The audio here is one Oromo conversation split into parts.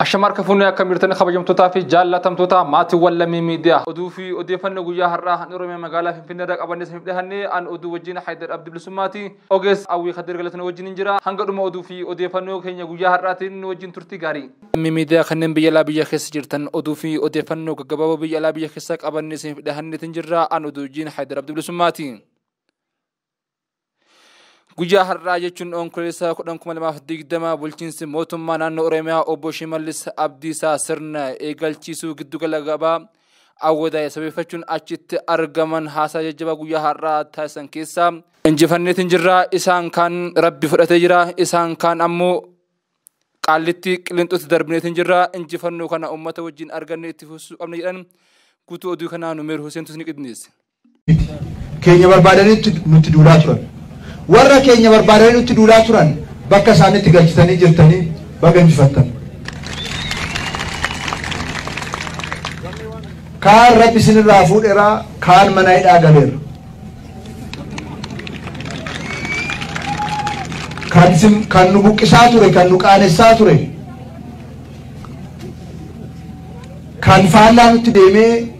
Ashamar kafuunee akka mirtanii kabajamtootaa fi jaallatamtoota maatiiwwan lammii miidiyaa oduu fi odeeffannoo guyyaa har'aa handhuura Oromiyaa magaalaa Finfinnee irraa qabannee isiniif dhiyaanne an oduu wajjin Haayidar Abdi Bilisummaati. Ogeessa Awwii Kadir Galatana wajjin hin jira. Hanga dhuma oduu fi odeeffannoo keenya guyyaa har'aatiin nu wajjin turtii gaarii. Lammii miidiyaa kanneen biyya alaa biyya keessa jirtan oduu fi odeeffannoo gaggabaaboo biyya alaa biyya keessa qabannee isiniif dhiyaanneetiin jirra an oduu wajjin Haayidar Abdi Bilisummaati. Guyyaa har'aa jechuun onkololeessa 10,2020 bulchiinsi mootummaa naannoo Oromiyaa obbo Shimallis Abdiisaa sirna eegalchiisuu giddugala gabaa Awwadaay sababeeffachuun achitti argaman haasaa jajjabaa guyyaa har'aa taasisan keessaa injifanneetiin jirra. Isaan kaan rabbi fudhatee jira. Isaan kaan ammoo qaallitti qilinxootti darbineetiin jirra. Injifannoo kana uummata wajjin arganne itti fufuu qabna jedhan guutuu oduu kanaa Numeer Huseentu ni qindeesse. Keenya barbaadanitti nutti duulaa turan. Warra keenya barbaadanii nutti duulaa turan bakka isaanitti galchitanii jirtanii baga injifattan. Kaan rabbi isinirraa fuudheeraa, kaan mana hidhaa galeera. Kan nu buqqisaa ture, kan nu qaanessaa ture, kan faallaa nutti deemee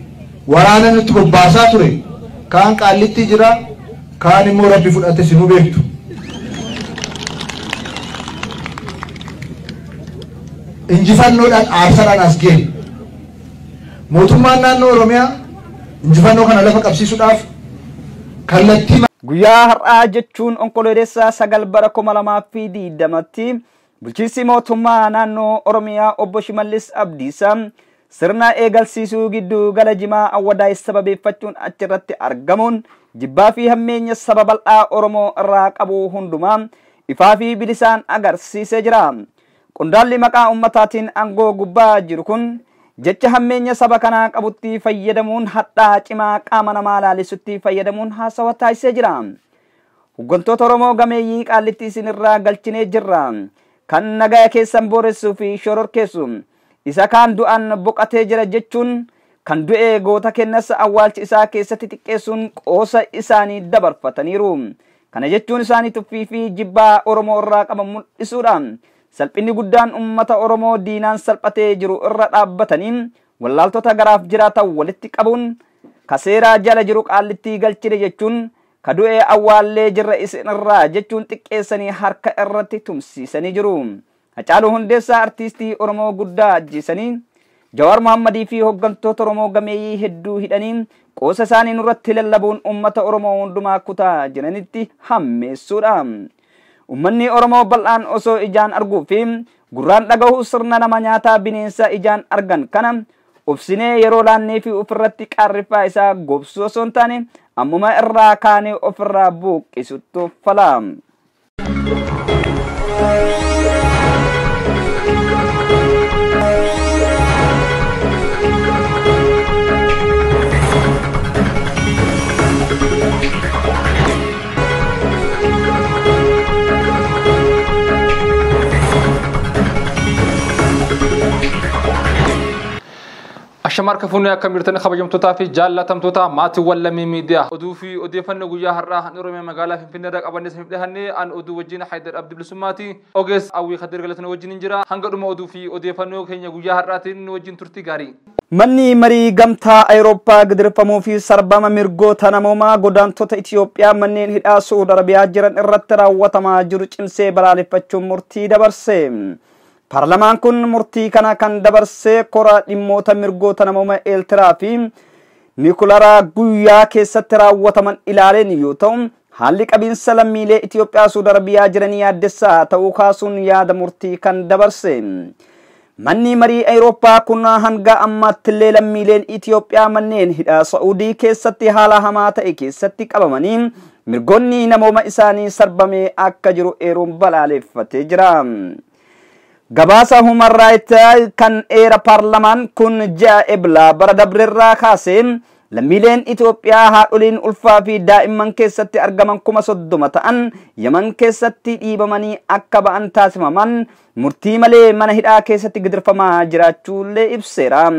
waraana nutti bobbaasaa ture, kaan qaallitti jira, kaan immoo rabbi fudhate sinuu beektu. Injifannoodhaan aarsaadhaan as geenye. Mootummaan naannoo Oromiyaa injifannoo kana lafa qabsiisuudhaaf kallattii Guyyaa har'aa jechuun onkololeessa 9 bara 2020tti bulchiinsi mootummaa naannoo Oromiyaa obbo Shimallis Abdiisaa sirna eegalsiisuu giddu gala jimaa Awwadaay sababeeffachuun achirratti argamuun jibbaa fi hammeenya saba bal'aa Oromoo irraa qabu hundumaa ifaa fi bilisaan agarsiisee jira. Qondaalli maqaa uummataatiin aangoo gubbaa jiru kun jecha hammeenya saba kanaa qabutti fayyadamuun hadhaa cimaa qaama namaa laalisutti fayyadamuun haasawa taasisee jira. Hooggantoota Oromoo gameeyyii qaallitti isinirraa galchinee jirra. Kan nagaa keessan booressuu fi shororkeessu isa kaan du'an boqatee jira jechuun kan du'e goota kennas awwaalchi isaa keessatti xiqqeessuun qoosa isaanii dabarfataniiru. Kana jechuun isaanii tuffii fi jibbaa Oromoo irraa qaban mul'isuudha. Salphinni guddaan uummata Oromoo diinaan salphatee jiru irra dhaabbatanii wallaaltota garaaf jiraatan walitti qabuun ka seeraa jala jiru qaallitti galchine jechuun ka du'e awwaallee jirra isinirraa jechuun xiqqeessanii harka irratti tumsiisanii jiru. Hacaaluu Hundeessaa artiistii Oromoo guddaa ajjeesanii Jawaar Mohammadii fi hooggantoota Oromoo gameeyyii hedduu hidhanii qoosa isaanii nurratti lallabuun uummata Oromoo hundumaa kutaa jiranitti hammeessuudha. Uummanni Oromoo bal'aan osoo ijaan arguu fi gurraan dhagahu sirna nama nyaataa bineensa ijaan argan kana obsinee yeroo laannee fi ofirratti qaarriffaa isaa gobsuu osoo hin taane ammuma irraa kaanee ofirraa buqqisutti fala. Ashamar kafuunee akka mirtanii kabajamtootaa fi jaallatamtoota maatiiwwan lammii miidiyaa oduu fi odeeffannoo guyyaa har'aa handhuura Oromiyaa magaalaa Finfinnee irraa qabannee isiniif dhiyaanne an oduu wajjin Haayidar Abdi Bilisummaati. Ogeessa Awwii Kadir Galatana wajjin hin jira. Hanga dhuma oduu fi odeeffannoo keenya guyyaa har'aatiin nu wajjin turtii gaarii. Manni marii gamtaa Awurooppaa gidirfamuu fi sarbama mirgoota namoomaa godaantota Itoophiyaa manneen hidhaa Suudi Arabiyaa jiran irratti raawwatamaa jiru cimsee balaaleffachuun murtii dabarse. Paarlamaan kun murtii kana kan dabarse kora dhimmoota mirgoota namoomaa Eertiraa fi Niikularaa guyyaa keessatti raawwataman ilaaleen yoo ta'u, haalli qabiinsa lammiilee Itoophiyaa Suudi Arabiyaa jiranii yaaddessaa ta'uu kaasuun yaada murtii kan dabarse. Manni marii Awurooppaa kun hanga ammaatti illee lammiileen Itoophiyaa manneen hidhaa Saa'udii keessatti haala hamaa ta'e keessatti qabamanii mirgoonni namooma isaanii sarbamee akka jiru eeruun balaaleffatee jira. Gabaasa Human Rights kan eera paarlamaan kun ji'a Ebla bara dabreerraa kaasee lammiileen Itoophiyaa haadholiin ulfaa fi daa'imman keessatti argaman 30,000 ta'an Yaman keessatti dhiibamanii akka ba'an taasifaman murtii malee mana hidhaa keessatti gidirfamaa jiraachuullee ibseera.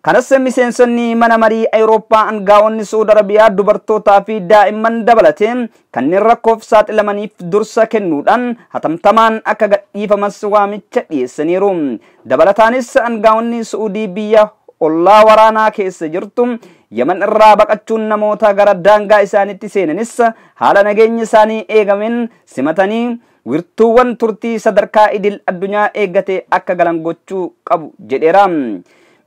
Kanas miseensonni mana marii Awurooppaa aangaa'onni Saudi Arabiyaa dubartootaa fi daa'imman dabalatee kanneen rakkoof saaxilamaniif dursa kennuudhaan hatamtamaan akka gadhiifamas waamicha dhiyeessaniiru. Dabalataanis aangaa'onni Saudii biyya ollaa waraanaa keessa jirtu Yaman irraa baqachuun namoota gara daangaa isaaniitti seenanis haala nageenya isaanii eegameen simatanii wirtuuwwan turtii sadarkaa idil addunyaa eeggate akka galan gochuu qabu jedheera.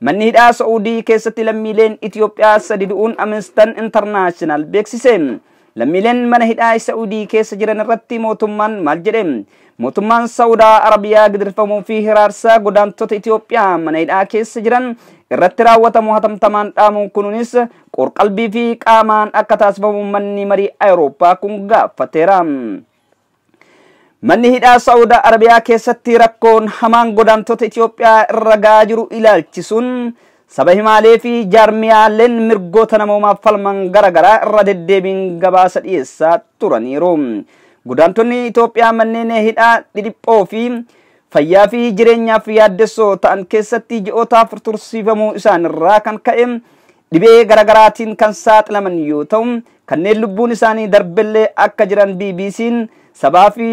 Manni hidhaa Saudii keessatti lammiileen Itoophiyaa sadi du'uun Amnesty International beeksise. Lammiileen mana hidhaa Saudii keessa jiran irratti mootummaan maal jedhe? Mootummaan Saudaa Arabiyaa gidirfamuu fi hiraarsaa godaantota Itoophiyaa mana hidhaa keessa jiran irratti raawwatamu hatamtamaan dhaamuun kunuunis qorqalbii fi qaamaan akka taasifamu manni marii Awurooppaa kun gaafateera. Manni hidhaa Saudaa Arabiyaa keessatti rakkoon hamaan godaantota Itoophiyaa irra gahaa jiru ilaalchisuun saba himaalee fi jaarmiyaaleen mirgoota namoomaaf falman garaagaraa irra deddeebiin gabaasa dhiyeessaa turaniiru. Godaantonni Itoophiyaa manneen hidhaa dhidhiphoo fi fayyaa fi jireenyaaf yaaddessoo ta'an keessatti ji'ootaaf tursiifamuu isaanirraa kan ka'e dhibee garaagaraatiin kan saaxilaman yoo ta'u kanneen lubbuun isaanii darbellee akka jiran BBC'n sabaa fi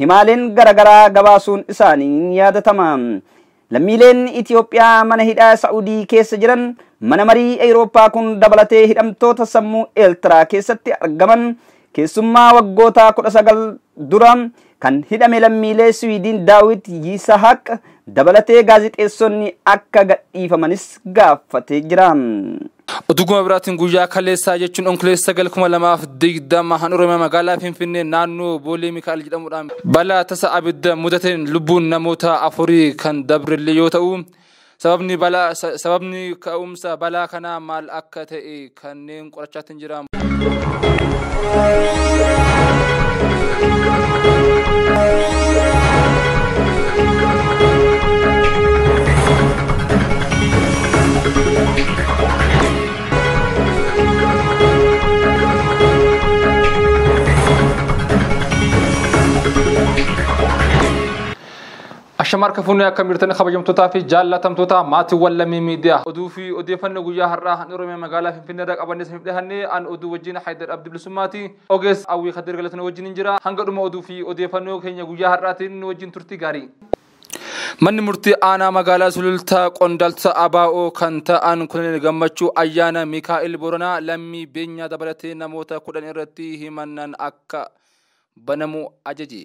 himaaleen garaagaraa gabaasuun isaanii yaadatama. Lammiileen Itoophiyaa mana hidhaa Saudii keessa jiran mana marii Awurooppaa kun dabalatee hidhamtoota sammuu Eertiraa keessatti argaman keessummaa waggoota 19 dura kan hidhame lammiilee Siwiidin Daawit Yisahaq dabalatee gaazexeessonni akka gadhiifamanis gaafatee jira. Oduguma biraatiin guyyaa kaleessaa jechuun onkololeessa 9/2020 han Oromiyaa magaalaa Finfinnee naannoo Boolee Mikaa'el jedhamuudhaan balaa tasa abidda mudateen lubbuun namoota afurii kan dabrelle yoo ta'u sababni ka'umsa balaa kanaa maal akka ta'e kanneen qorachaatiin jira. Ashamar kafuun akka mirtan kabajamtootaa fi jaallatamtoota maatiiwwan lammii miidiyaa oduu fi odeeffannoo guyyaa har'aa han Oromiyaa magaalaa Finfinnee irraa qabannee isiniif dhiyaanne an oduu wajjin Haydar Abdi Bilisummaati ogeessa Awwii Kadir Galatana wajjin hin jira hanga dhuma oduu fi odeeffannoo keenya guyyaa har'aatiin nu wajjin turtii gaarii. Manni murtii aanaa magaalaa Sulultaa qondaaltota ABO kan ta'an Koloneel Gammachuu Ayyaana Mikaa'el Boronaa lammii beenyaa dabalatee namoota 10 irratti himannaan akka banamu ajaje.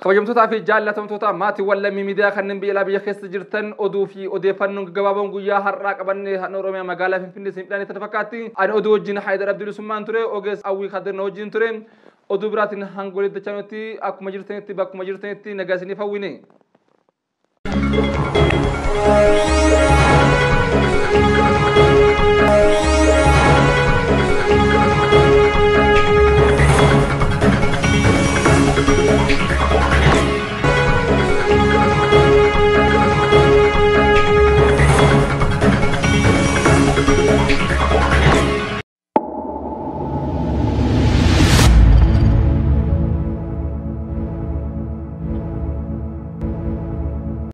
Kabajamtootaa fi jaallatamtoota maatiiwwan lammii miidiyaa kanneen biyya alaa biyya keessa jirtan oduu fi odeeffannoon gaggabaaboon guyyaa har'aa qabannee han Oromiyaa magaalaa Finfinnee isiniif dhiyaanne tana fakkaatti. Ani oduu wajjin Haydar Abdi Bilisummaan ture, ogeessa Awwii Kadir na wajjin ture. Oduu biraatiin hanga walitti dachanutti akkuma jirtanitti bakkuma jirtanitti nagaa isiniif hawwine.